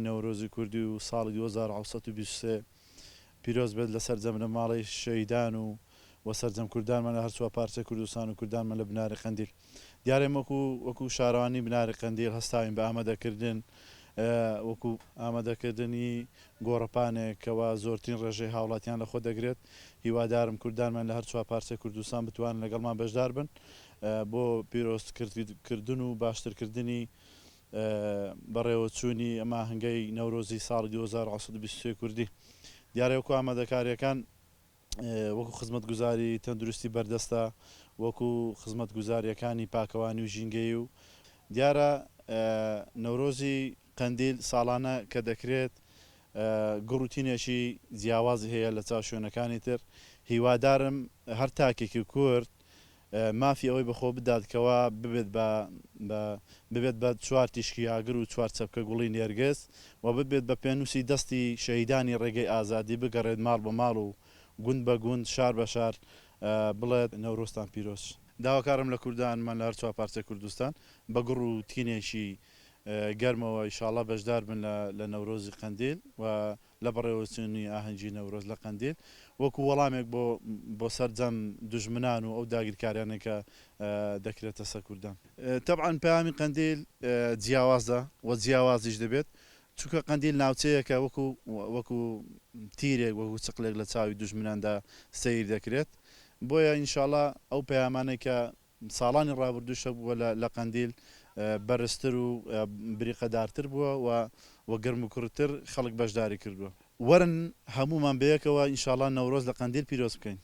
نەورۆزی کوردی و ساڵی 2723 پیرۆز بێت لە سەرجەم بنەماڵەی شەهیدان و و سەرجەم کوردانمان لە هەرچوار پارچەی کوردستان و کوردانمان لە بناری قەندیل. دیارە ئێمە وەکو وەکو شارەوانی بناری قەندیل هەستاوین بە ئامادەکردن وەکو ئامادەکردنی گۆڕەپانێک کەوا زۆرترین ڕێژەی هاوڵاتیان لەخۆ دەگرێت. هیوادارم کوردانمان لە هەرچوار پارچەی کوردستان بتوانن لەگەڵمان بەشدار بن بۆ پیرۆزکردن و باشترکردنی بەڕێوەچوونی ئەم ئاهەنگەی نەورۆزی ساڵی 2023 کوردی. دیارە وەکو ئامادەکارییەکان وەکو خزمەتگوزاری تەندروستی بەردەستە، وەکو خزمەتگوزارییەکانی پاکەوانی و ژینگەیی و دیارە نەورۆزی قەندیل ساڵانە کە دەکرێت گوڕ و تینێکی جیاوازی هەیە لە چاو شوێنەکانی تر، هیوادارم هەر تاکێکی کورد مافی ئەوەی بە خۆ بدات کەوا ببێت بە بە ببێت بە چوار تیشکی ئاگر و چوار چەپکە گوڵی نێرگز و ببێت بە پێنووسی دەستی شەهیدانی ڕێگەی ئازادی بگەڕێت ماڵ بە ماڵ و گوند بە گوند شار بە شار بڵێت نەورۆزتان پیرۆز. داواکارم لە کوردانمان لە هەر چوار پارچەی کوردستان بە گوڕ و تینێکی گەرمەوە ئیشاڵا بەشدار بن لە لە نەورۆزی قەندیل و لە بەڕێوەچوونی ئاهەنگی نەورۆز لە قەندیل وەکو وەڵامێک بۆ بۆ سەرجەم دوژمنان و ئەو داگیرکاریانەی کە دەکرێتە سەر کوردان. تەبعەن پەیامی قەندیل جیاوازە و جیاوازیش دەبێت، چونکە قەندیل ناوچەیەکە وەکو وەکو تیرێک وەکو چقلێک لە چاوی دوژمناندا سەیر دەکرێت، بۆیە ئینشاڵا ئەو پەیامانەی کە ساڵانی ڕابردووش هەبووە لە قەندیل بەرزتر و بریقەدارتر بووە و و گەرموکوڕتر خەڵک بەشداری کردووە. وەرن هەموومان بەیەکەوە ئینشاڵا نەورۆز لە قەندیل پیرۆز بکەین.